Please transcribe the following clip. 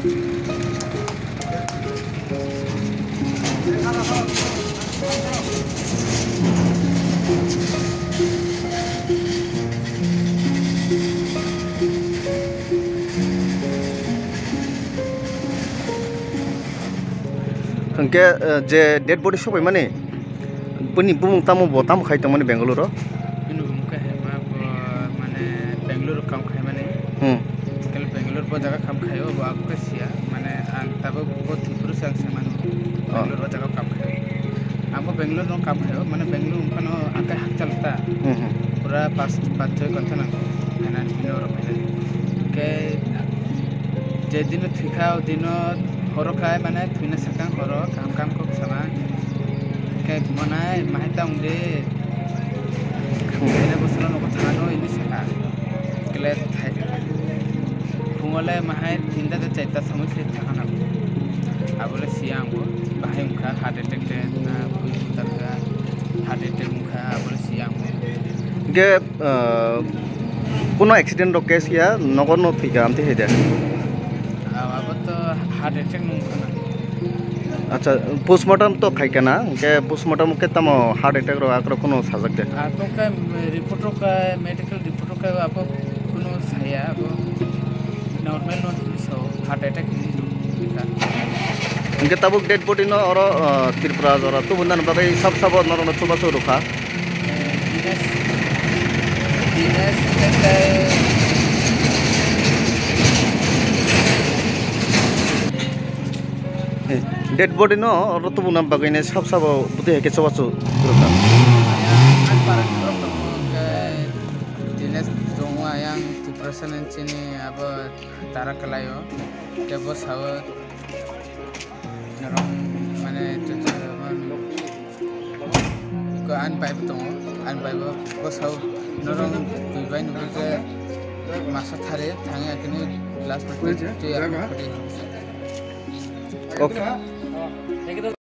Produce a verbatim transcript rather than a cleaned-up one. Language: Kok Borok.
Hwnkhe, eh, je dead body sobaimani, bini bumung tamo, bo tamo khai tongmani Bengaluru o? Bini bumung khe hema bo, mane, Bengaluru kam khaimani. Hmm. Khe Bengaluru bo jaga kam khaio, bo ako khe siya. Mane, ang tabuk bo Tripura se ang se mano. Oh. Bengaluru o jaga kam khaio. Ang bo Bengaluru no kam khaio, mane, Bengaluru wngphano ang khe hakchal ta. Hmm, hmm. Pura pas, pas choi ghonta nango. Khainani, bini oro khainani. Khe je dino thwikha, o dino horo khai, mane, thwina swkang horo, kaham kaham kok sama. Khe monai, mahai ta wngdi. Khaina bosongo nogo thangano, ini saka. Kle thai. Phungo le mahai tinta de chaita samui se thangana. Abo le siya ang bo. Bahai wngkha, heart attack de, na, bui butar kha, heart attack wngkha, abo le siya ang bo. Hingke, ah, kuno accident rok case ya, nogo no thwika, amtwi hai de? Ah, abo to heart attack nung khana. Acha, postmortem to khai kana, hingke postmortem ke tamo heart attack rok akrok kuno sajak de? Ah, to khe report rok khe, medical report rok khe abo kuno saya, abo normal no so heart attack hinwi rwkha. Hingke tabuk dead body no oro, ah, Tripura jora tubunani bagwi sab sabo norok no chubachu rwkha. Dinesh, Dinesh, tei, eh, dead body no oro tubuna bagwi ne sab sabo bwtwi hai khe chubachu rwkha. Ayang, ang parani borok tongo, hwnkhe Dinesh tongo, ayang Tiprasa ni chini abo tara kwlaio, tei bo sao. Norok mane ko ani bai bo tongo, ani bai bo bwsao norok twi bai nugwi khe masa thari thangya khe glass bai twi twi. Ok.